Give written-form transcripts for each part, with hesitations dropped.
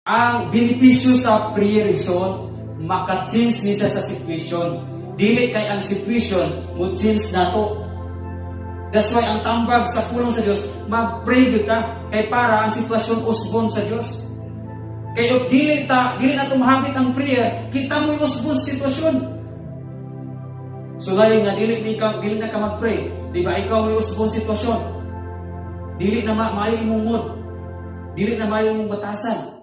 Ang benepisyo sa prayer, igsoon, maka-change ni siya sa situation. Dili kay ang situation mo change nato. That's why ang tambag sa pulong sa Dios, mag-pray gyud ta kay para ang sitwasyon usbon sa Dios. Kay if dili ta, dili na mahabit ang prayer, kita mo'y usbon sa sitwasyon. Sulay nga dili ni ka dili na ka mag-pray, di ba ikaw may usbon sitwasyon? Dili na maayo imong mood. Dili na maayo imong batasan.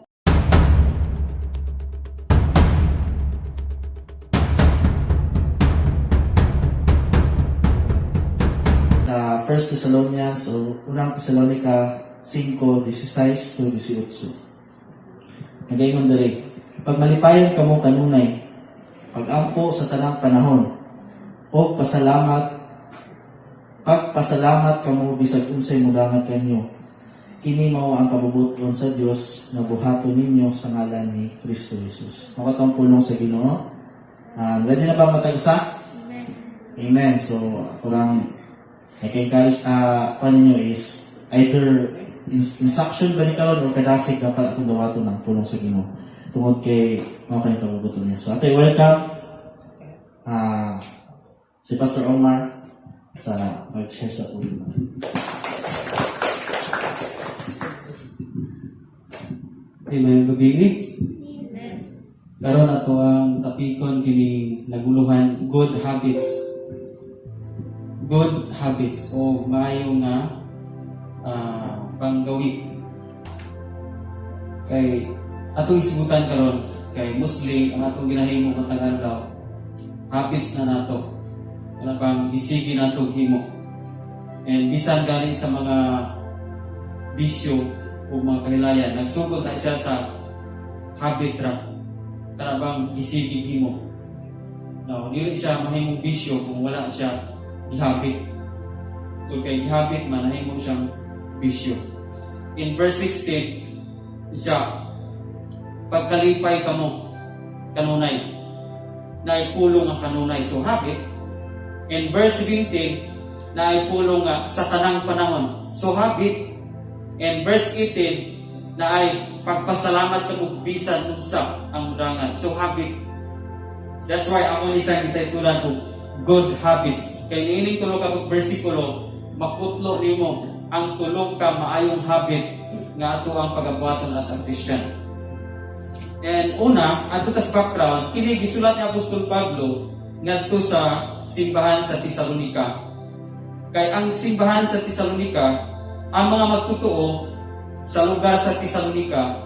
Sa 1 Thessalonians o Unang Thessalonica 5:16 to 18. Nagaingon diri, "Pagmalipayon kamo kanunay, pagampo sa tanang panahon, o pasalamat, pagpasalamat kamo bisag unsay mudangat kanyo. Kini mao ang kabubuton sa Dios nga buhaton ninyo sa ngalan ni Kristo Jesus." Mao katong pulong sa Ginoo. Ready na ba matag usa? Amen. So, ako lang nag-encourage pa ninyo is either instruction ba ni karon o kadasig dapat atong dawaton ng pulong sa Ginoo tungod kay mao kani kabubuton niya. So ate, welcome si Pastor Omar sa mag-share sa pulong. Amen. Gabi. Karon ato ang topikon kini naguluhan, good habits. Good habits o maayo nga panggawi. Kay atong isgutan karon kay mostly ang atong ginahimo matag adlaw, habits na nato. Kana bang gisigi nato himo. And bisan gani sa mga bisyo o mga kahilayan, nagsugod na siya sa habit ra. Kana bang gisigi himo. Now, dili siya mahimong bisyo kung wala siya gihabit. Kung kay gihabit man, nahimo siyang bisyo. In verse 16, siya, "Pagkalipay kamo, kanunay." Naipulong ang kanunay. So, habit. In verse 17, naipulong nga sa tanang panahon. So, habit. And verse 18, na ay pagpasalamat kamo bisan unsa ang mudangan. So, habit. That's why ako ni siya gititulan og good habits. Kay niining tulo ka bersikulo, maputlo nimo ang tulo ka maayong habit nga ato ang pagabuhaton as a Christian. And una, adto tas background, kini gisulat ni Apostol Pablo ngadto sa simbahan sa Tesalonica. Kay ang simbahan sa Tesalonica, ang mga magtotoo sa lugar sa Tesalonica,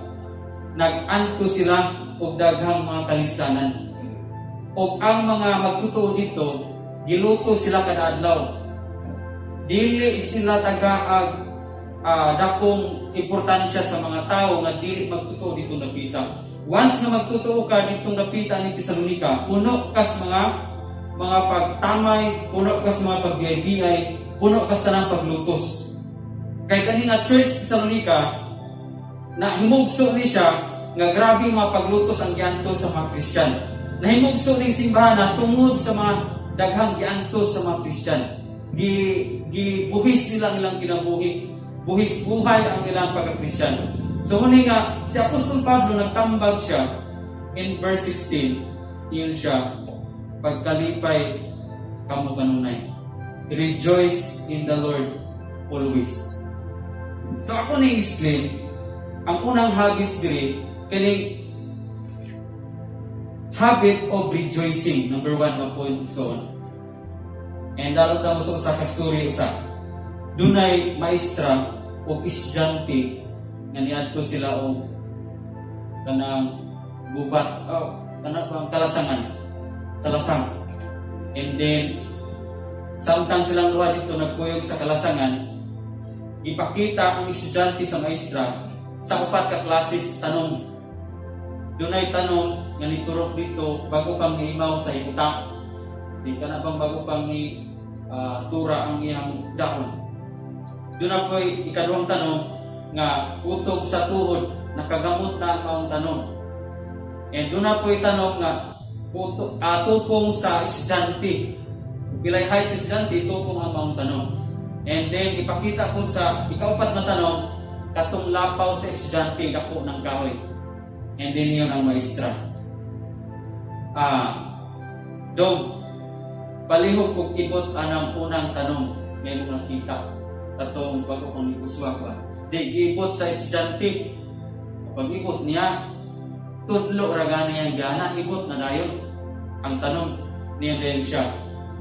nag-anto sila og daghang mga kalistanan. Og ang mga magtotoo dito, giluto sila kada adlaw. Dili sila tagaag dakong importansya sa mga tao nga dili magtotoo dito napita. Once nga magtotoo ka ditong napita ni Tesalonica, puno kas mga pagtamay, puno kas mga pagbiyay-biyay, puno kas tanang paglutos. Kay kani nga church Tesalonica, na himugso ni siya nga grabe mga paglutos ang gianto sa mga Kristiyan. Nahimugso ning simbahan na tungod sa mga daghang gianto sa mga Kristiyan. Gi gibuhis nila ang ilang kinabuhi. Buhis buhay ang ilang pagka-Kristiyan. So muna nga si Apostol Pablo nagtambag siya in verse 16, iyon siya, "Pagkalipay kamo kanunay." Rejoice in the Lord always. So ako na explain ang unang habits diri, kining habit of rejoicing, number one nga point. So on. And dalot na mo sa usa ka story usa. Dunay maestra o estudyante nga niadto sila og kanang gubat, oh, kanang bang kalasangan sa lasang. And then samtang silang duha dito nagkuyog sa kalasangan, ipakita ang estudyante sa maestra sa upat ka klases tanong. Dunay tanong nga niturok dito, bago pang niimaw sa iuta. Di ka na bang bago pang ni tura ang iyang dahon. Doon na po'y ikaduhang tanong nga utog sa tuhod, nakagamot na ang maong tanong. And doon na po'y tanong nga tupong sa estudyante. Pilay height sa estudyante, tupong ang maong tanong. And then ipakita po sa ikaupat na tanong, katong lapaw sa estudyante dako ng kahoy. And then yun ang maestra. "Ah, dong, palihog kog ibot anang unang tanong nga imong nakita katong bago kong ipuswa ko." Di giibot sa estudyante. Pag ibot niya, tudlo ra gani ang gana, ibot na dayon ang tanong niya din siya.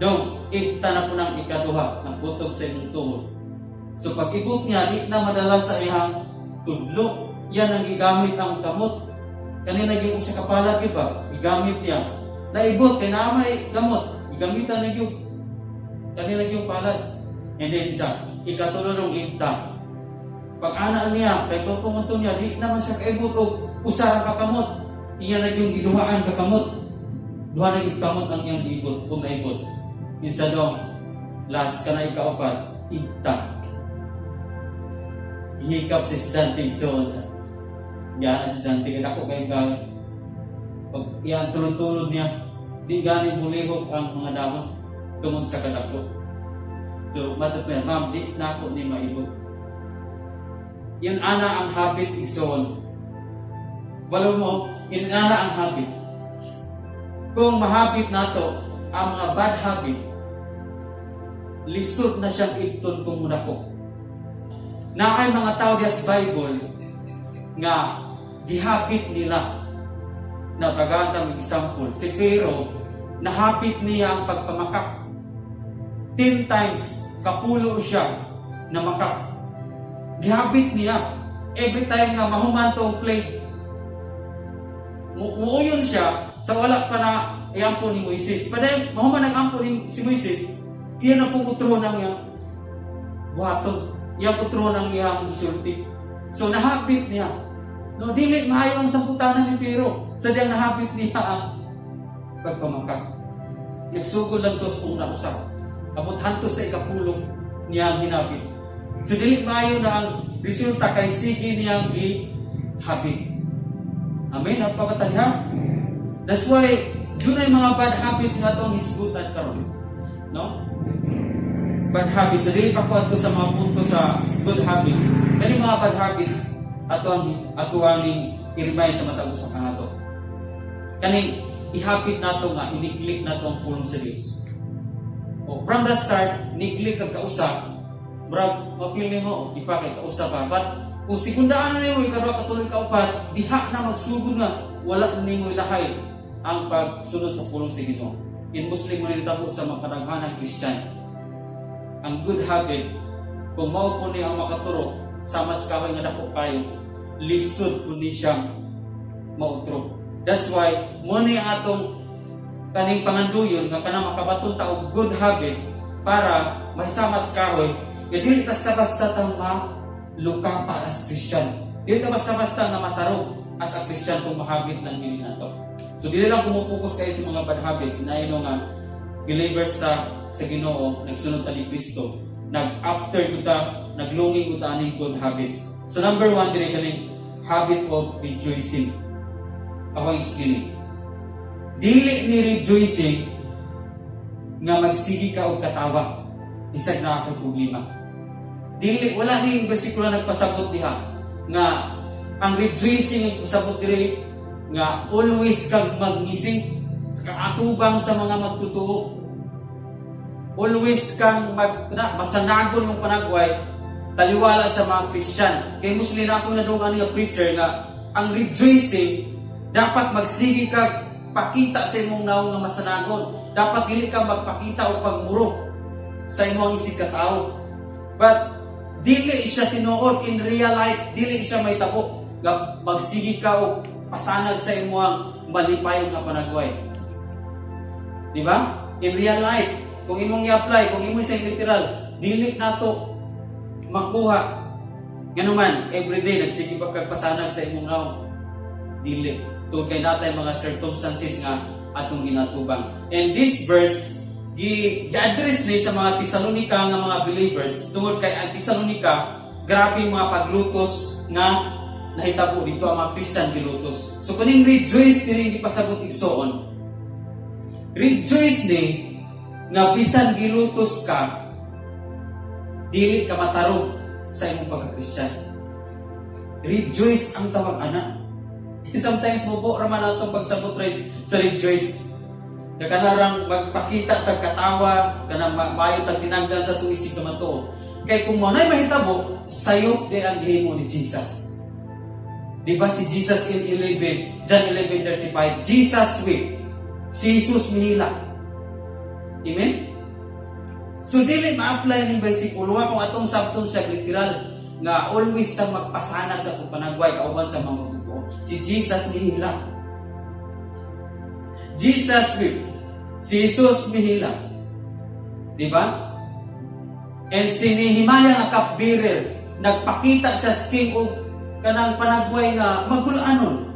"Dong, ibta na po ng ikaduha, nagbutob sa imong tuhod." So pag ibot niya, di na madala sa iyang tudlo. Yan ang gigamit ang kamot. Kanina yung usa ka palad, di ba? Gigamit niya. Naibot, kay naa may gamot. Gigamitan na yung kanina yung palad. And then siya, ikatulo ng ibta. Pag ana niya, kay tungkol niya, di naman siya kaibot og usa ra ka kamot. Iya na yung giduhaan ka kamot. Duha na yung kamot ang iyang ibot, kung naibot. Minsan daw, last ka na ikaupat, ibta. Hikap si estudyante, so sa Yan estudyante, kaya ako kayo ka pag iyan tulod-tulod niya, di gani mulihok ang mga dahon tungod sa kadako. So, matut mo yan, "Ma'am, di na ako ni maibot." Yun ana ang habit, igsoon. Walo mo, yun ana ang habit. Kung mahabit nato ang mga bad habit, lisod na siyang ibton kung munako. Naay mga tao diya sa Bible nga gihapit nila na tagaan example. Si Pharaoh, nahapit niya ang pagpamakak. 10 times, kapulo siya na makak. Gihapit niya. Every time nga mahuman tong plague, muuyon siya sa wala pa na iampo ni Moises. Padayon, mahuman ang ampo ni si Moises, iyan ang pong utro ng iyang buhaton. Iyang utro ng iyang isulti. So nahapit niya. No, dili maayo ang sangputanan ni Pharaoh. Sadyang nahapit niya ang pagpamakak. Nagsugod lang to sa una usa. Abot hanto sa ikapulong niya ang hinapit. So dili maayo na ang resulta kay sige niyang gihabit. Amen, ang pamatagha. That's why dunay mga bad habits nga atong hisgutan karon. No? Bad habits. So dili pa ko adto sa mga punto sa good habits. Kani mga bad habits ato ang i-remind sa matag usa kanato. Kaning ihapit nato nga i-neglect nato ang pulong sa Dios. O from the start, neglect kag kausa, murag ma-feel nimo di pa kay kausa pa. But kung segundaan na nimo ikaduha, katulo, kaupat, diha na magsugod nga wala na nimo ilahay ang pagsunod sa pulong sa Ginoo. In Muslim mo nitabo sa mga kadaghanang Christian. Ang good habit, kung mao po ni ang makaturo sa mas kahoy nga dako kayo, lisod po ni siyang mautro. That's why mo ni ang atong kaning panganduyon nga kanang makabaton ta og good habit para mahisamas kahoy nga dili basta-basta ta maluka pa as Christian. Dili ta basta-basta nga matarog as a Christian kung mahabit lang gini nato. So dili lang pumupokus kayo sa mga bad habits, inayon nga believers ta sa Ginoo, nagsunod ta ni Kristo, nag-after ta, naglunging ta aning good habits. So number one diri, kaning habit of rejoicing. Ako explaining. Dili ni rejoicing nga magsigi ka og katawa. Isag na ako problema. Dili, wala ni bersikulo nagpasabot diha nga ang rejoicing nagpasabot diri nga always kang magngising kaatubang sa mga magtotoo. Always kang mag, na, masanagon mong panagway taliwala sa mga Christian. Kay mostly na ako nadungan nga preacher nga ang rejoicing dapat magsige ka pakita sa imong nawong nga masanagon. Dapat dili ka magpakita o pagmuro sa imong isig katao. But dili siya tinuod in real life, dili siya may tabo. Nga magsige ka og pasanag sa imong malipayong nga panagway. Di ba? In real life, kung imong i-apply, kung imong sa literal, dili nato makuha. Nganuman, everyday nagsige ba kag pasanag sa imong nawong? Dili. Tungod kay natay mga circumstances nga atong ginatubang. And this verse gi gi-address ni sa mga Tesalonica nga mga believers tungod kay ang Tesalonica, grabe yung mga paglutos nga nahitabo dito, ang mga Christian gilutos. So kuning rejoice diri gipasabot, igsoon. Rejoice ni nga bisan gilutos ka, dili ka matarog sa imong pagka-Christian. Rejoice ang tawag ana. Sometimes mubo raman atong pagsabot sa rejoice. Na kanarang magpakita tag katawa, kanang maayo tag tinanggan sa atong isig kamatuo. Kay kung mao na'y mahitabo, sayop di ang gihimo ni Jesus. Di ba si Jesus in 11, John 11:35, Jesus weep. Si Jesus mihilak. Amen? So dili ma-apply ning bersikulo kung atong sabton siya literal nga always ta magpasanag sa atong panagway kauban sa mga magtotoo. Si Jesus mihilak. Jesus weep. Si Jesus mihilak. Di ba? And si Nehemiah nga cupbearer nagpakita sa king og kanang panagway nga magulanon.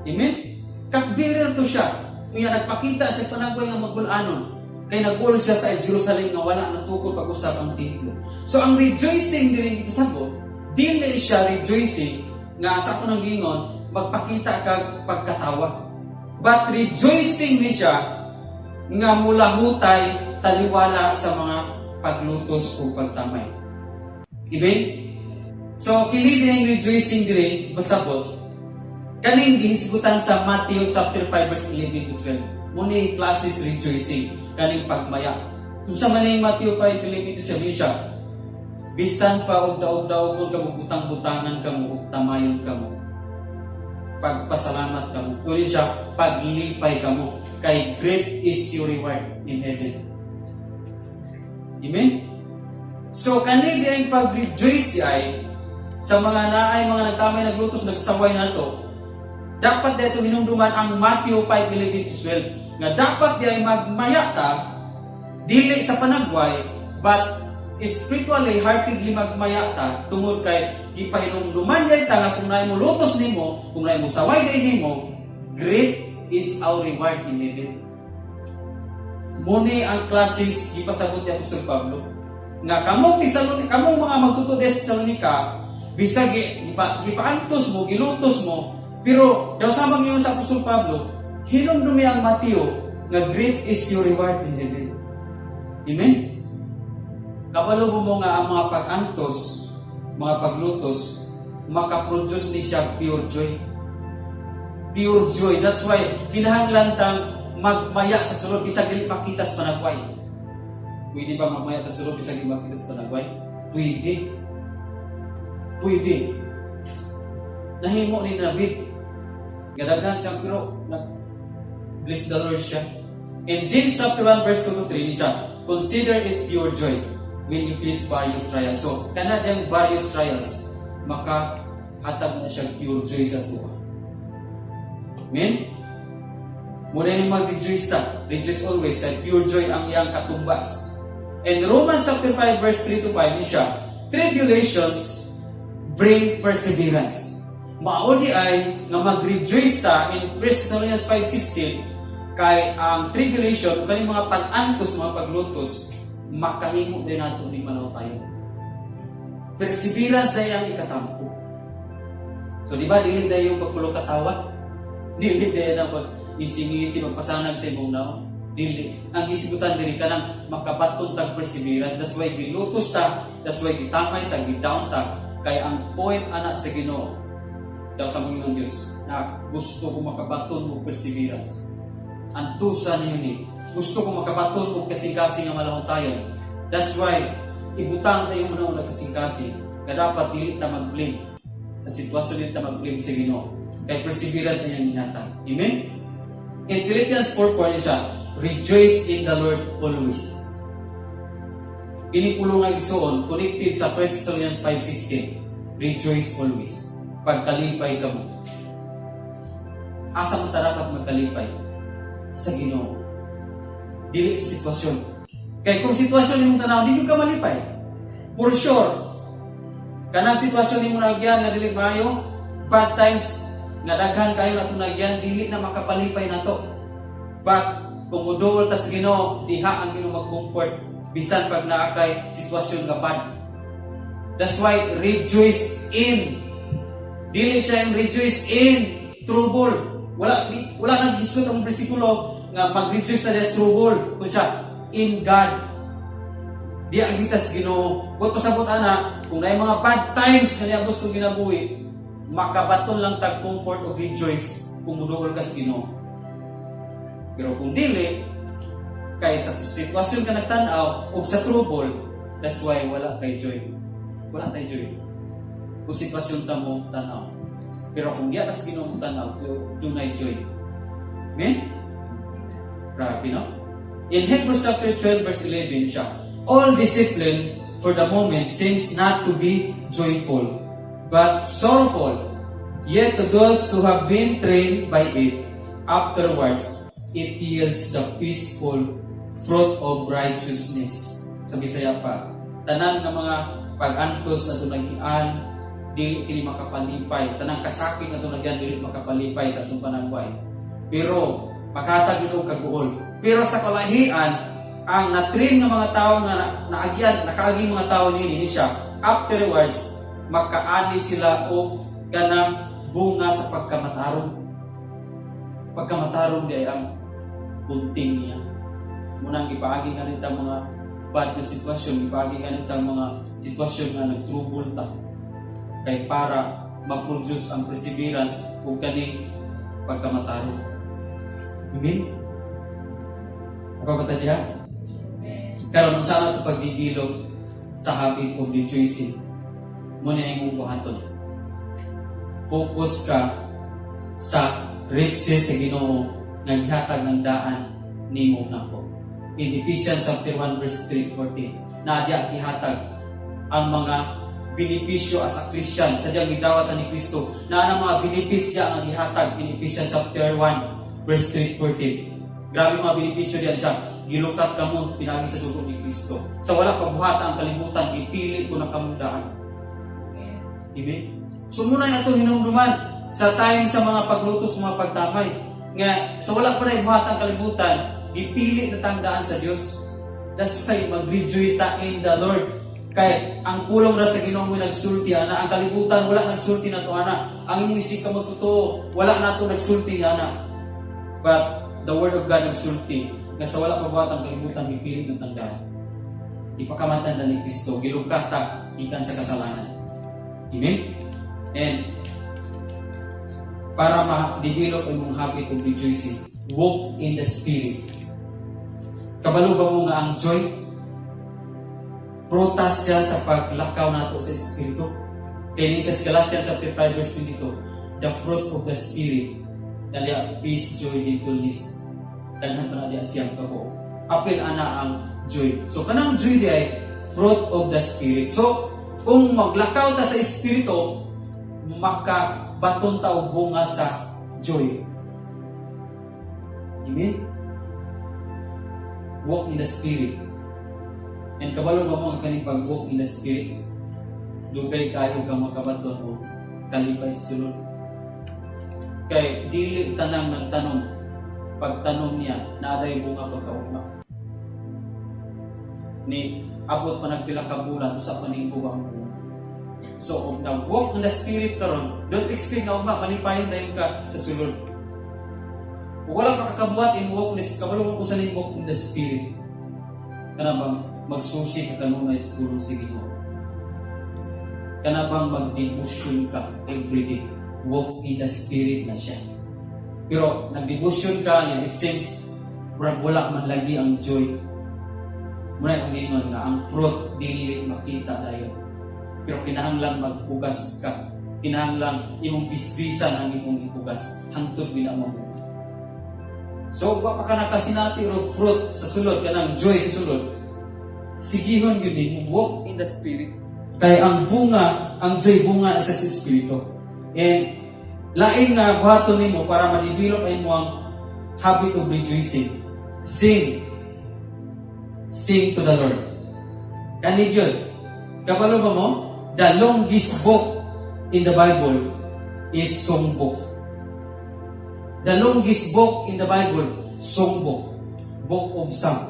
Amen? Cupbearer to siya. Kaya nagpakita sa panagway nga magulanon. Kay nag siya sa Jerusalem nga wala natukod pag-usab ang templo. So ang rejoicing diri gipasabot, dili siya rejoicing nga sa ako nang gingon magpakita kag pagkatawa. But rejoicing ni siya nga mulahutay taliwala sa mga paglutos o pagtamay. Amen? So, kini ang rejoicing diri pasabot kaning gihisgutan sa Matthew chapter 5 verse 11 to 12. Mao ni classes rejoicing kaning pagmaya. Kung sa man ning Matthew 5:11 to 12 siya, bisan pa og daog-daogon kamo, butang-butangan kamo ug tamayon kamo, pagpasalamat kamo. Uli siya, paglipay kamo kay great is your reward in heaven. Amen? So kani di ang pag-rejoice ay sa mga naay mga nagtamay, naglutos, nagsaway nato. Dapat dito hinumduman ang Matthew 5:11 to 12 nga dapat di ay magmaya ta dili sa panagway but spiritually, heartedly magmaya ta tungod kay gipahinumduman diay ta nga kung naay mo lutos nimo, kung naay mo saway diay nimo, great is our reward in heaven. Mao ni ang classes gipasabot ni Apostol Pablo nga kamong Tesalonica, kamong mga magtutuo sa Tesalonica, bisag gipaantos mo, gilutos mo, pero daw sa ingon sa Apostol Pablo, hinumdumi ang Mateo nga great is your reward in heaven. Amen? Kabalo mo nga ang mga pag-antos, mga paglutos, makaproduce ni siya pure joy. Pure joy. That's why kinahanglan tang magmaya sa sulod bisag dili makita sa panagway. Pwede ba magmaya sa sulod bisag dili makita sa panagway? Pwede. Pwede. Nahimo ni David. Gadaghan siya pero nag bless the Lord siya. In James chapter 1 verse 2 to 3 siya, "Consider it pure joy when you face various trials." So, kana diyang various trials, maka hatag na siya pure joy sa tuwa. Amen? Mao na mag-rejoice ta. Rejoice always kay pure joy ang iyang katumbas. In Romans chapter 5 verse 3 to 5 ni siya, tribulations bring perseverance. Mao di ay nga mag-rejoice ta in 1 Thessalonians 5:16 kay ang tribulation ug kaning mga pag-antos, mga paglutos, makahimo din nato ni tayo. Perseverance na ang ikatampo. So di ba dili dayon pagpulo katawa? Dili dayon ang pag ngisi-ngisi, magpasanag sa imong naong. Dili. Ang gisgutan diri kanang makabaton tag perseverance. That's why gilutos ta, that's why gitamay ta, gidown ta, kay ang point ana sa Ginoo daw sa Panginoon Diyos na gusto ko makabaton mo perseverance. Antusa niyo ni. Gusto ko makabaton mo kasing-kasing nga malahutayon. That's why ibutang sa iyong una kasing-kasing nga dapat dili ta mag-blame sa sitwasyon, dili ta mag-blame sa Ginoo. Kay perseverance ang iyang ginatag. Amen? In Philippians 4:4 siya, "Rejoice in the Lord always." Kini pulong nga, igsoon, connected sa 1 Thessalonians 5:16. Rejoice always. Pagkalipay kamo. Asa mo ta dapat magkalipay? Sa Ginoo. Dili sa sitwasyon. Kay kung sitwasyon nimong tanaw, di ka malipay. For sure, kanang sitwasyon nimo nagyan nga dili maayo, bad times nga daghan kayo na nagyan, dili na makapalipay nato. But kung muduol tas Ginoo, diha ang Ginoo mag-comfort bisan pag naa kay sitwasyon nga bad. That's why rejoice in. Dili siya yung rejoice in trouble. Wala wala nang gisgot ang bersikulo nga mag-rejoice na sa trouble. Kung siya in God. Di ang gitas Ginoo. Kung pasabot ana, kung naay mga bad times nga niya gusto ginabuhi, Makabaton lang tag comfort o rejoice kung muduol ka sa Ginoo. Pero kung dili, kay sa sitwasyon ka nagtan-aw o sa trouble, that's why wala kay joy. Wala tay joy. Kung sitwasyon ta mo tanaw. Pero kung diya ka sa Ginoo mo tanaw, dunay joy. Amen? Grabe, no? In Hebrews chapter 12 verse 11 siya, "All discipline for the moment seems not to be joyful, but sorrowful. Yet to those who have been trained by it, afterwards, it yields the peaceful fruit of righteousness." Sa Bisaya pa, tanan nga mga pag-antos na tunagian, dili kini makapalipay. Tanang kasakit na tunagian, dili makapalipay sa atong panagbuhay. Pero, makatag yun og kaguol. Pero sa kalahian, ang na-train nga mga tao nga naagyan, nakaaging mga tao niini ni siya, afterwards, makaani sila og kanang bunga sa pagkamatarong. Pagkamatarong di ay ang punting niya. Munang ipaagi nga nita mga bad na sitwasyon, ipaagi nga nita mga sitwasyon nga nagtrubol ta. Kay para ma-produce ang perseverance ug kaning pagkamatarong. Amen? Apa ba ta diha? Karon, unsa na ito pag-develop sa habit of rejoicing? Muna imong buhaton. Focus ka sa riches sa Ginoo nga gihatag ng daan nimo nako. In Ephesians chapter 1 verse 3 14, na diya gihatag ang mga benepisyo as a Christian sa diyang gidawatan ni Kristo, na ang mga benefits diya nga gihatag in Ephesians chapter 1 verse 3 14. Grabe mga benepisyo diyan siya. Gilukat kamo pinagi sa dugo ni Kristo. Sa wala pabuhata ang kalibutan, gipili ko na kamong daan. Amen? So muna atong hinumduman sa time sa mga paglutos, mga pagtamay. Nga sa wala pa na ibuhat ang kalibutan, gipili na tang daan sa Dios. That's why mag-rejoice ta in the Lord. Kay ang pulong ra sa Ginoo mo nagsulti ana, ang kalibutan wala nagsulti nato ana. Ang imong isip ka magtotoo, wala nato nagsulti ana. But the word of God nagsulti nga sa wala pa buhat ang kalibutan, gipili ng tangdaan. Ipakamatan na ni Kristo, gilukat ta gikan sa kasalanan. Amen? And para ma-develop ang imong habit of rejoicing, walk in the Spirit. Kabalo ba mo nga ang joy, prutas siya sa paglakaw nato sa Espiritu? Kaya niya sa Galatians chapter 5 verse 22, the fruit of the Spirit, dali peace, joy, gentleness. Daghan pa na diya siyang kabuo. Apil ana ang joy. So kanang joy di ay fruit of the Spirit. So kung maglakaw ta sa Espiritu, makabaton ta og bunga sa joy. Amen? Walk in the Spirit. And kabalo ba mo ang kaning pag-walk in the Spirit? Dugay kayo ka makabaton og kalipay sa sulod. Kay dili tanang nagtanom, pagtanom niya, naaday bunga pagkaugma. Ni abot pa nagpila ka bulan, usa pa ning bunga ang bunga. So, kung nag-walk in the Spirit karon, don't expect nga ugma, malipayon na ka sa sulod. Kung wala ka kakabuhat in walk in the, kabalo mo kung sa walk in the Spirit. Kana bang magsusi ka kanunay sa pulong sa Ginoo? Kana bang mag-devotion ka every day? Walk in the Spirit na siya. Pero nag-devotion ka niya, it seems murag wala man lagi ang joy. Muna yung ingon nga ang fruit dili makita dayon. Pero kinahanglan magpugas ka. Kinahanglan imong bisbisan ang imong ipugas hangtod bila mo. So, wa pa ka nakasinati og fruit sa sulod, kanang joy sa sulod. Sigihon gyud nimo walk in the Spirit. Kay ang bunga, ang joy, bunga na sa Espiritu. And lain nga buhaton nimo para ma-develop ay mo ang habit of rejoicing. Sing. Sing to the Lord. Kani gyud. Kabalo ba mo? The longest book in the Bible is Songbook. The longest book in the Bible, Songbook. Book of Psalm.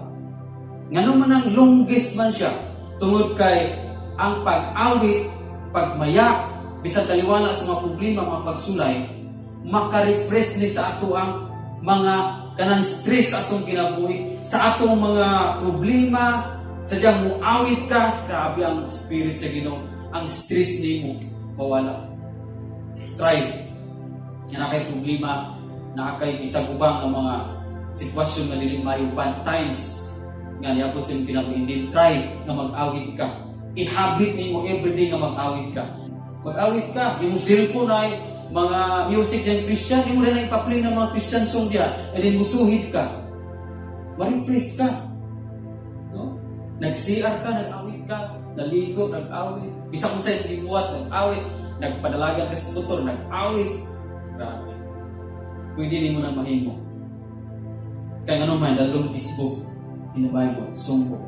Ngano man ang longest man siya? Tungod kay ang pag-awit, pagmaya, bisan taliwala sa mga problema, mga pagsulay, maka-refresh ni sa ato ang mga kanang stress sa atong kinabuhi, sa atong mga problema, sadyang muawit ka, grabe ang spirit sa Ginoo, ang stress nimo mawala. Try. Nga naa kay problema, naa kay isagubang ang mga sitwasyon nga dili maayo, bad times nga niabot sa imong kinabuhi, hindi, try nga mag-awit ka. I-habit nimo everyday nga mag-awit ka. Mag-awit ka, imong cellphone ay mga music ng Christian, imo rin na ipa-play ng mga Christian song diya, and then musuhid ka. Ma-replace ka. No? Nag-CR ka, nag-awit ka, naligo, nag-awit. Bisa kung sa gibuhat, nag-awit, nagpadalagan ka sa motor, nag-awit. Grabe. Pwede nimo na mahimo. Kaya ano man, the longest book in the Bible, Songbook.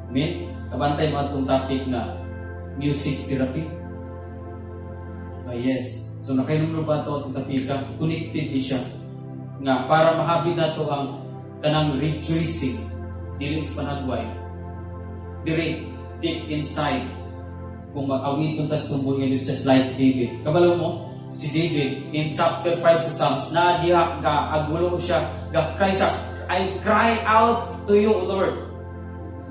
Amen? Kabantay mo atong topic na music therapy. Ah, yes. So nakainumro ba ito atong topika? Connected ni siya. Nga para mahabi na to ang kanang rejoicing dili sa panagway. Dire deep inside kung mag-awiton tas tumboy nga Diyos, just like David. Kabalo mo, si David in chapter 5 sa Psalms na diha ga agulo siya, ga cry siya, "I cry out to you, Lord.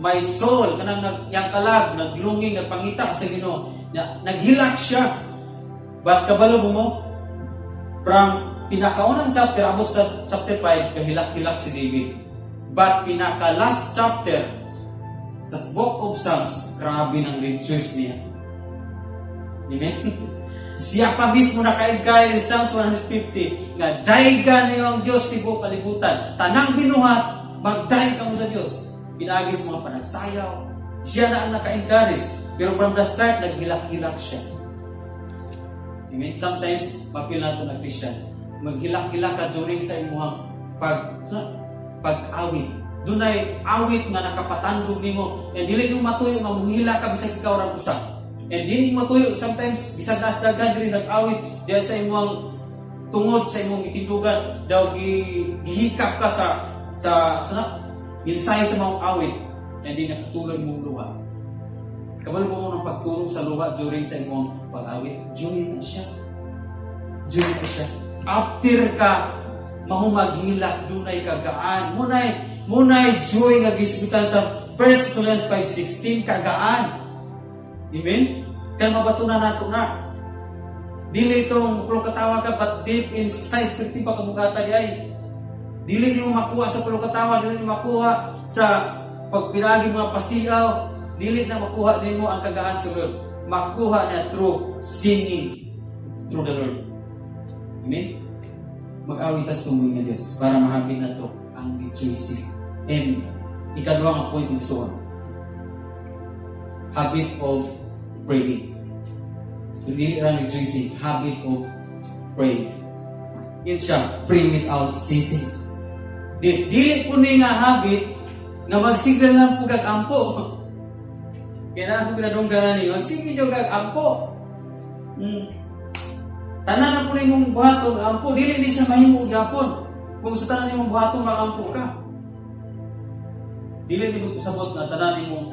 My soul," kanang nag yang kalag, naglunging, nagpangita sa Ginoo. Na, naghilak siya. But kabalo mo, from pinakaunang chapter abot sa chapter 5, kahilak-hilak si David. But pinaka last chapter sa Book of Psalms, grabe ng rejoice niya. Amen? Siya pa mismo nakaigay sa Psalms 150 nga daygan niyo ang Diyos tibuok kalibutan. Tanang binuhat, magdayeg kamo sa Diyos. Pinaagi sa mga panagsayaw. Siya na ang naka-encourage. Pero from the start, naghilak-hilak siya. Amen? Sometimes, mapil nato na Christian, maghilak-hilak ka during sa imuhang pag-awit. Dunay awit nga nakapatandog nimo. And dili nimo matuyo nga muhila ka bisag ikaw ra usa. And dili mo matuyo sometimes bisag naas daghan diri nag-awit diha sa imong tungod sa imong gitindugan daw gihikap ka sa mensahe sa mga awit and di nakatulog mong luha. Kabalo mo ng pagtulog sa luha during sa imong pag-awit, joy na siya. Joy na siya. After ka mahumaghilak, dunay kagaan. Munay joy nga gisgutan sa 1 Thessalonians 5:16, kagaan. Amen? Kaya mabato na nato na. Dili itong katawa ka, but deep inside, perti pa kabugata di ay. Dili nimo makuha sa katawa, dili nimo makuha sa pagpinagi mga pasiaw, dili na makuha nimo ang kagaan sa Lord. Makuha na through singing through the Lord. Amen? Mag-awit tas tumuloy nga Diyos para mahabit na to ang rejoicing. And ikaduha nga point, igsoon, habit of praying. Dili ra rejoicing, habit of praying. Yun siya, pray without ceasing. Dili po ni nga habit nga magsigla lang po kag ampo. Kaya na ako pinadungganan ni magsige jud kag ampo. Tanan na po nimong buhaton ampo, dili ni siya mahimo gyapon. Kung sa tanan nimong buhaton magampo ka. Dili ni pasabot nga tanan nimong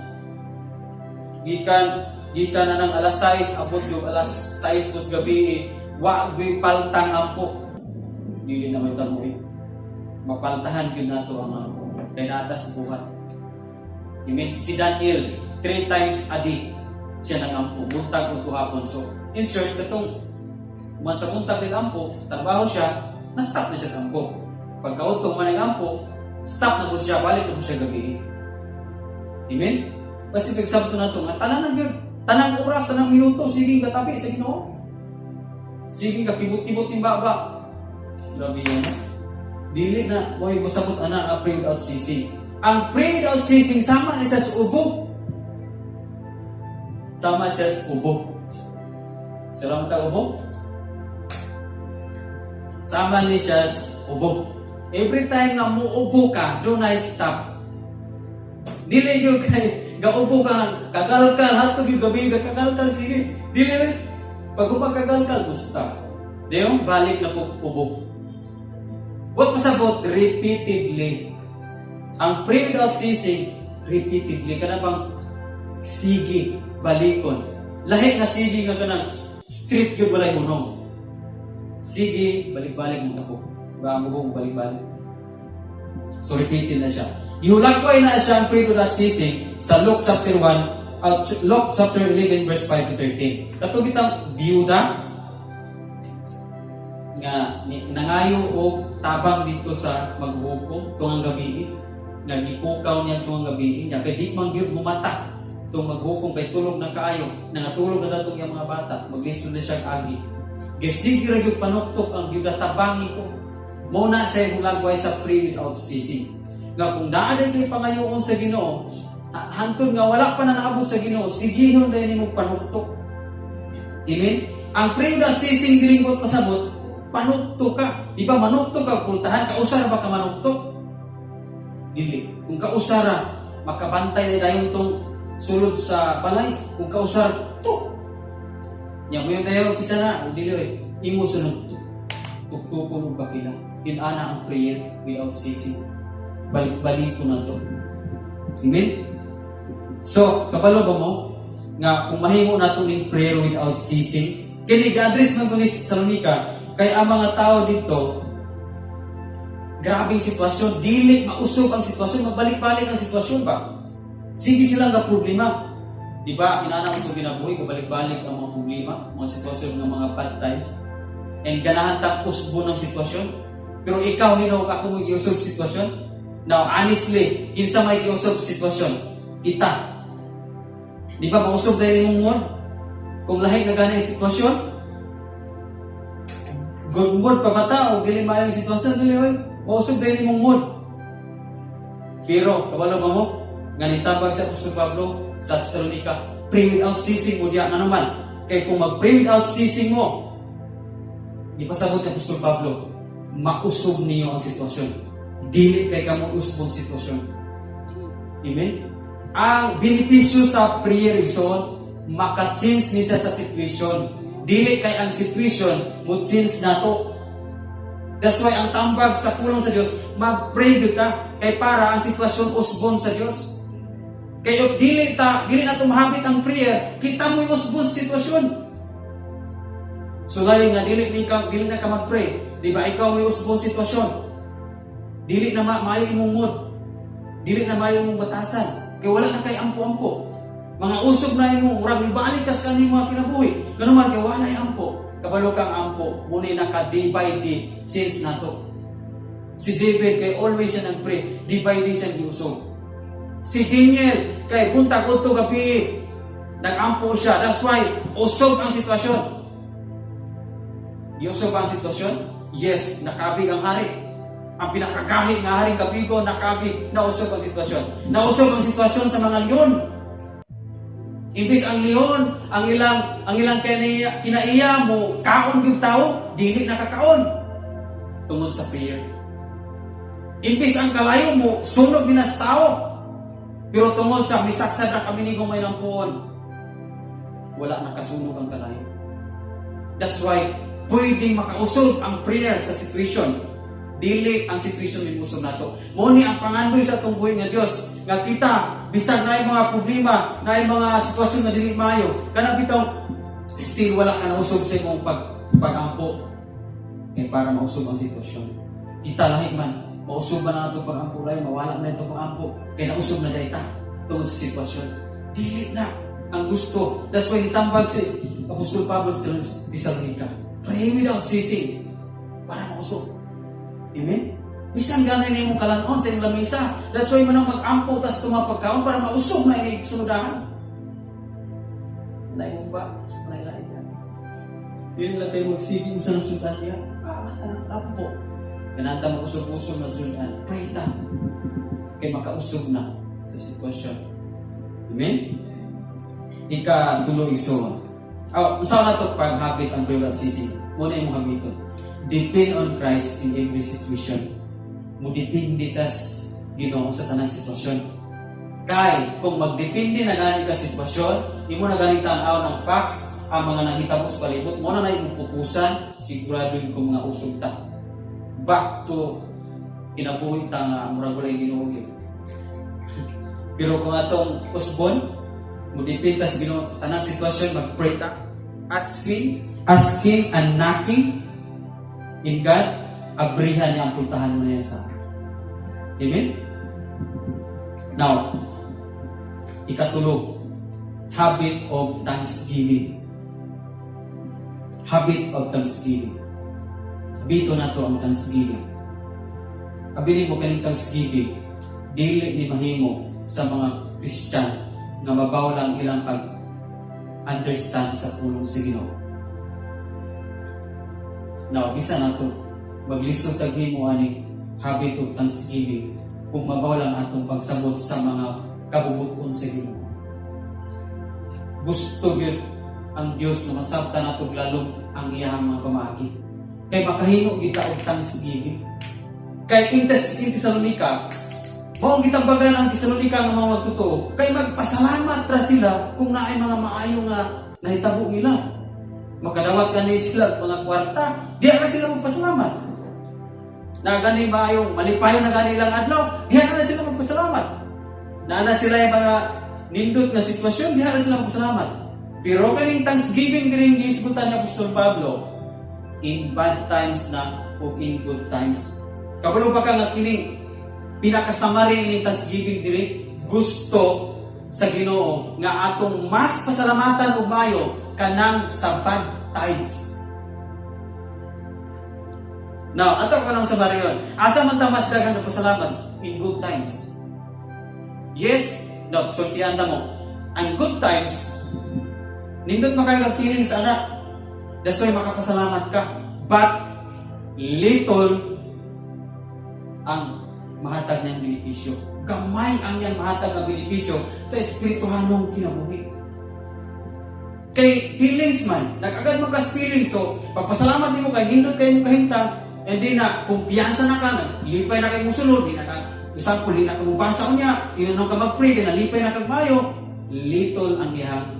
gikan gikan na ng alas 6 abot yung alas 6 pos gabi, wa gyud paltang ampo. Dili na may tamuhi. Mapaltahan gyud nato ang ampo kay naa ta sa buhat. Amen. Si Daniel, three times a day siya nang ampo, buntag ug hapon. So, in short, katong man sa buntag ng ampo, trabaho siya, na-stop na siya sa ampo. Pagkautong man ang ampo, stop na po siya, balik na po siya gabi. Amen? Basta pagsabto na ito, nga tanan na gyud. Tanang oras, tanang minuto, sige katabi sa Ginoo. Sige ka kibot-kibot ning baba. Grabe yun. No? Dili na, mo'y musabot ana nga pray without ceasing. Ang pray without ceasing, sama ni siya sa ubo. Sama siya sa ubo. Salamat ka ubo. Sama ni siya sa ubo. Every time nga muubo ka, do not stop. Dili gyud kay gaubo ka kagalkal hatog yung gabi ka kagalkal, sige. Dili oy. Pag kagalkal, gusta. Dayon balik na po ubo. What pasabot repeatedly. Ang pray without ceasing, repeatedly kana bang sige balikon. Lahi nga sige nga kanang straight gyud, walay hunong. Sige, balik-balik mo ubo. Ba mo balik-balik. So repeated na siya. Ihulakway na siya ang pray without ceasing sa Luke chapter 1, Luke chapter 11 verse 5 to 13. Kato bitang biyuda, Nangayo og tabang dito sa maghukom tungang gabi. Nagikukaw niya tungang gabi niya kay di man gyud mumata tong maghukom kay tulog na kaayo. Nangatulog na datong iyang mga bata, maglisod na siyang agi. Gisige ra gyud panuktok ang byuda, "Tabangi ko." Mao na sa hulagway sa pray without ceasing. Nga kung naa day kay pangayoon sa Ginoo, hantod nga wala pa na naabot sa Ginoo, sigihon dayon nimo panuktok. Amen? Ang pray without ceasing diringot pasabot, panuktok ka. Di ba manuktok ka, pultahan, kausara ba ka manuktok? Dili. Kung kausara, makabantay na dayon tong sulod sa balay. Kung kausara, tuk. Nya mo yung dayon kisa na, o dili oy, imo sunod tuk. Tuktukon og kapila. Inana ang prayer without ceasing. Balik-balik ko na to. Amen? So, kabalo ba mo nga kung mahimo nato ning prayer without ceasing, kini ga-address man ko ni Salonika kay ang mga tao dito, grabing sitwasyon, dili mausog ang sitwasyon, magbalik-balik ang sitwasyon ba? Sige silang ga problema. Di ba? Inana mo ito ginabuhi, kabalik-balik ang mga problema, mga sitwasyon ng mga bad times. And ganahan tang usbo ng sitwasyon. Pero ikaw, Ginoo, ako mo giusog sitwasyon. Now, honestly, kinsa may giusog sitwasyon? Kita. Di ba mausog na imong mood? Kung lahi na gani ang sitwasyon, good mood pa ba ta o dili maayo ang sitwasyon, dili oy. Mausog na imong mood. Pero, kabalo ba mo nga nitambag sa Apostol Pablo sa Thessalonica, pray without ceasing mo diya nga naman. Kay kung mag-pray without ceasing mo, ipasabot ni Apostol Pablo, mausog niyo ang sitwasyon. Dili kay kamo usbong sitwasyon. Amen? Ang benepisyo sa prayer, igsoon, maka-change ni siya sa situation. Dili kay ang situation mo change nato. That's why ang tambag sa pulong sa Dios, mag-pray gyud ka kay para ang sitwasyon usbon sa Dios. Kay if dili ta, dili na mahabit ang prayer, kita mo usbon sa sitwasyon. Sulay nga dili ni ka dili na ka mag-pray, di ba ikaw may usbon sitwasyon? Dili na maayo imong mood. Dili na maayo imong batasan. Kay wala na kay ampo-ampo. Mga usog na imo, murag mibalik ka sa kaning mga kinabuhi. Ganun man kay wala na ampo. Kabalo kang ampo, muni naka day by day since nato. Si David kay always siya nag-pray, day by day siya giusog. Si Daniel kay buntag udto gabi nag-ampo siya. That's why usog ang sitwasyon. Giusog ba ang sitwasyon? Yes, nakabig ang hari. Ang pinakagahi nga haring kabigo, nakabig, nausog ang sitwasyon. Nausog ang sitwasyon sa mga leon. Imbis ang leon, ang ilang kinaiya mo kaon yung tao, dili nakakaon. Tungod sa prayer. Imbis ang kalayo mo, sunog ginas tao. Pero tungod sa misaksad na kami ni may ng puon, wala nakasunog ang kalayo. That's why pwedeng makausog ang prayer sa situation. Dili ang situation ni usog nato. Mao ni ang pangandoy sa atong buhi nga Dios nga kita bisag naay mga problema, naay mga sitwasyon nga dili maayo, kanang bitaw still wala ka nausog sa imong pag-ampo kay para mausog ang sitwasyon. Kita lahi man, mausog ba na ato pag-ampo lahi, mawala na ito pag-ampo kay nausog na dayta tungod sa sitwasyon. Dili na ang gusto. That's why nitambag si Apostol Pablo sa Thessalonica. Pray without ceasing para mausog. Amen? Bisan ganay na imong kalanon sa imong lamisa. That's why manang mag-ampo tas tumapagkaon para mausog na ini sunudahan. Na imong ba? Na ilain ka. Yun lang kayo magsige mo sa nasudan niya. Ah, ampo. Kananta mag-usog-usog na sudan. Pray ta. Kay makausog na sa sitwasyon. Amen? Ika tulo, igsoon. Oh, usaw na to pag-habit ang prayer without ceasing. Muna imong habiton. Depend on Christ in every situation. Mo depende tas Ginoo sa tanang sitwasyon. Kay kung magdepende na gani ka sitwasyon, imo na gani tan-aw ng facts, ang mga nahitabo sa palibot, mo na na imong pupusan, sigurado yung kung mga usog ta. Back to kinabuhi ta nga murag walay Ginoo gyud. Pero kung atong usbon, mo depende sa Ginoo sa tanang sitwasyon, mag-pray ta. Asking, asking and knocking in God, abrihan niya ang pultahan mo na yan sa Amen? Now, ikatulo, habit of thanksgiving. Habit of thanksgiving. Habito nato ang thanksgiving. Abi nimo, kaning thanksgiving, dili ni mahimo sa mga Christian nga mabaw lang ilang pag understand sa pulong sa Ginoo. Now, bisan nato maglisod tag himo ani habit og thanksgiving kung mabaw lang atong pagsabot sa mga kabubuton sa Ginoo. Gusto gyud ang Dios nga masabtan nato lalom ang iyang mga pamaagi. Kay makahimo kita og thanksgiving. Kay in Tesalonica, mao gitambagan ang Tesalonica nga mga magtotoo, kay magpasalamat ra sila kung naay mga maayo nga nahitabo nila. Makadawat kani sila og mga kwarta, diha ra sila magpasalamat. Na gani maayong malipayon na gani ilang adlaw, diha ra sila magpasalamat. Naa na sila yung mga nindot nga sitwasyon, diha ra sila magpasalamat. Pero kaning thanksgiving diri gihisgutan ni Apostol Pablo, in bad times na o in good times. Kabalo ba ka nga kining pinaka-summary ini thanksgiving diri, gusto sa Ginoo nga atong mas pasalamatan og maayo kanang sa bad times? Now, ato ko nang summary yun. Asa man ta mas daghan pasalamat? In good times. Yes? No, sultian ta mo. Ang good times, nindot makaayo kag feelings ana. That's why makapasalamat ka. But little ang mahatag niyang benepisyo. Gamay ang iyang mahatag nga benepisyo sa espirituhanong kinabuhi. Kay feelings man, nag-agad man kas feelings. So, pagpasalamat nimo kay nindot kay mo kahimtang, and di na, kumpiyansa na ka, lipay na kay musulod, di na ka, example, di na ka mubasa unya, di na ka mag-pray, di na lipay na kag mayo, little ang iyang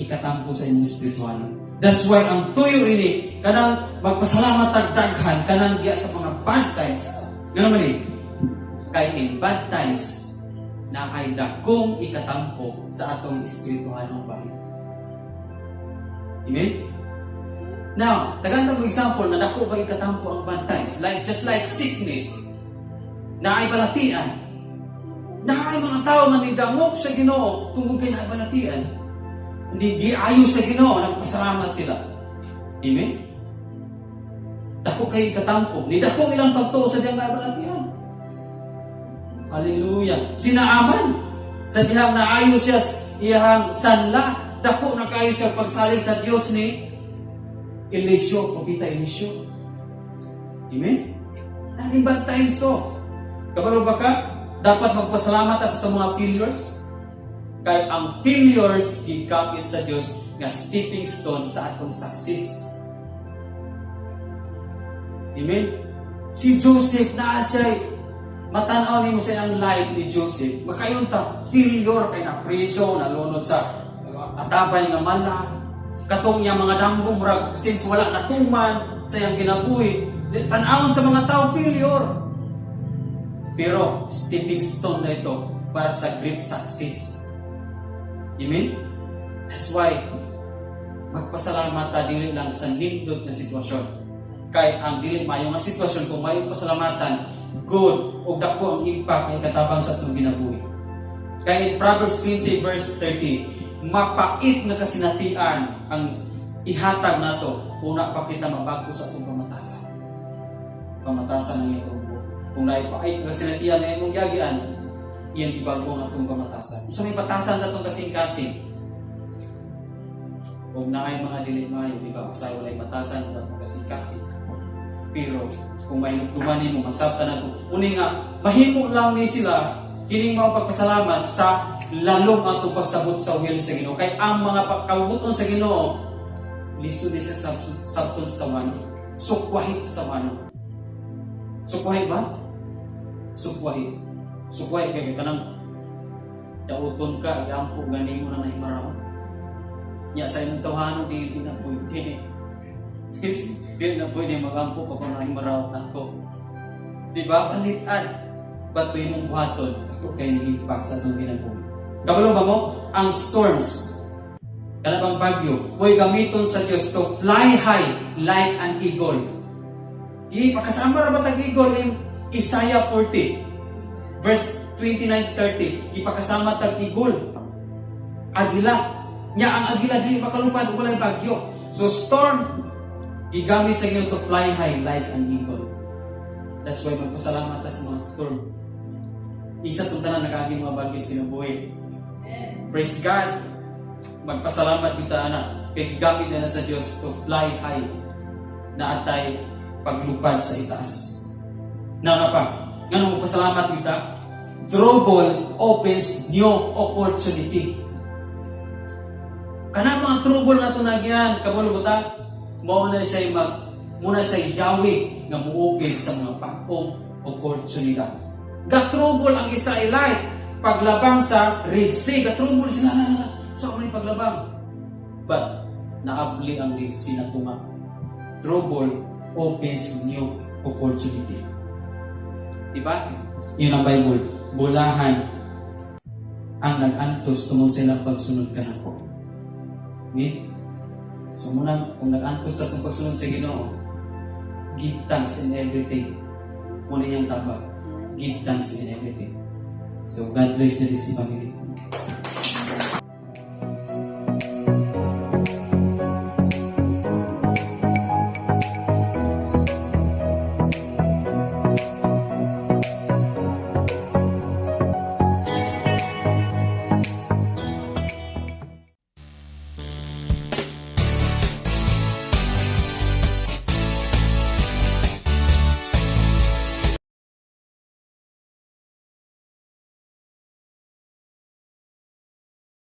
ikatampo sa imong espiritual. That's why ang tuyo ini, kanang magpasalamat tag daghan, kanang diya sa mga bad times. Ngano man eh? Kay in bad times, na ay dakong ikatampo sa atong espirituhanong bahin. Amen? Now, daghan mo example na dako ba ikatampo ang bad times? Like, just like sickness, na ay balatian. Na ay mga tao nga nidangop sa Ginoo tungod kay naay balatian. Hindi giayo sa Ginoo, nagpasalamat sila. Amen? Dako kay ikatampo. Ni dako ilang pagtuo sa diyang naay balatian. Hallelujah. Si Naaman, sa dihang naayo siya iyang sanla, dako na kayo siya pagsalig sa Dios ni Eliseo, Propeta Eliseo. Amen? Naning bad times to. Kabalo ba ka? Dapat magpasalamat ta sa itong mga failures. Kay ang failures gigamit sa Dios nga stepping stone sa atong success. Amen? Si Joseph naa siya, matanaw nimo sa iyang life ni Joseph, makaingon ta, failure kay na preso, nalunod sa atabay nga mala, katong iyang mga damgo murag since wala natuman sa iyang kinabuhi, tan-awon sa mga tao, failure. Pero stepping stone na ito para sa great success. Amen? That's why magpasalamat ta dili lang sa nindot na sitwasyon. Kay ang dili maayo nga sitwasyon, kung may pasalamatan, good ug dako ang impact ang katabang sa atong kinabuhi. Kay in Proverbs 20 verse 30, mapait nga kasinatian ang ihatag nato una pa kita mabago sa atong pamatasan. Pamatasan ang iyong buot. Kung naipait nga kasinatian na imong giagian, iyang ibago ang atong pamatasan. Unsa may batasan sa atong kasing-kasing? Kung naay mga dili maayo, di ba? Usay walay batasan sa atong kasing-kasing. Pero kung may nagduman nimo, masabtan na uni nga mahimo lang ni sila kining mga pagpasalamat sa lalom atong pagsabot sa will sa Ginoo. Kay ang mga kabubuton sa Ginoo, lisod ni sa sabton sa tawhano. Sukwahi sa tawhano. Sukwahi ba? Sukwahi. Sukwahi kay kanang dauton ka, iampo gani mo na nahimaraon. Nya sa imong tawhano, dili na pwede. Dili na pwede magampo pa kung nahimaraon ako. Di ba? Palitan. Ba't may imong buhaton? Ako kay ni-impact sa atong kinabuhi. Kabalo ba mo? Ang storms, kanabang bagyo, puwede gamiton sa Dios to fly high like an eagle. Ipakasama ra ba tag eagle in Isaiah 40 verse 29 to 30? Ipakasama tag eagle. Agila. Nya ang agila dili makalupad ug walay bagyo. So storm Gigamit sa Ginoo to fly high like an eagle. That's why magpasalamat ta sa mga storm. Isa itong tanan nakaagi mga bagyo sa kinabuhi. Praise God. Magpasalamat kita ana. Kay gigamit na sa Dios to fly high na atay paglupad sa itaas. Now na pa, ngano magpasalamat kita? Trouble opens new opportunity. Kanang mga trouble nga tunagyan, kabalo ta, mao na siya muna sa Yahweh nga muupid sa mga bag-ong oportunidad. Ga-trouble ang Israelite paglabang sa Red Sea. Ga-trouble sila na na. So man paglabang. But naabli ang Red Sea na tunga. Trouble opens new opportunity. Diba? Yun ang Bible. Bulahan ang nag-antos tungod sa ilang pagsunod kanako. Okay? So muna, kung nag-antos tas ng pagsunod sa Ginoo, give thanks in everything. Muna niyang tabag. Give thanks in everything. So God bless the this family.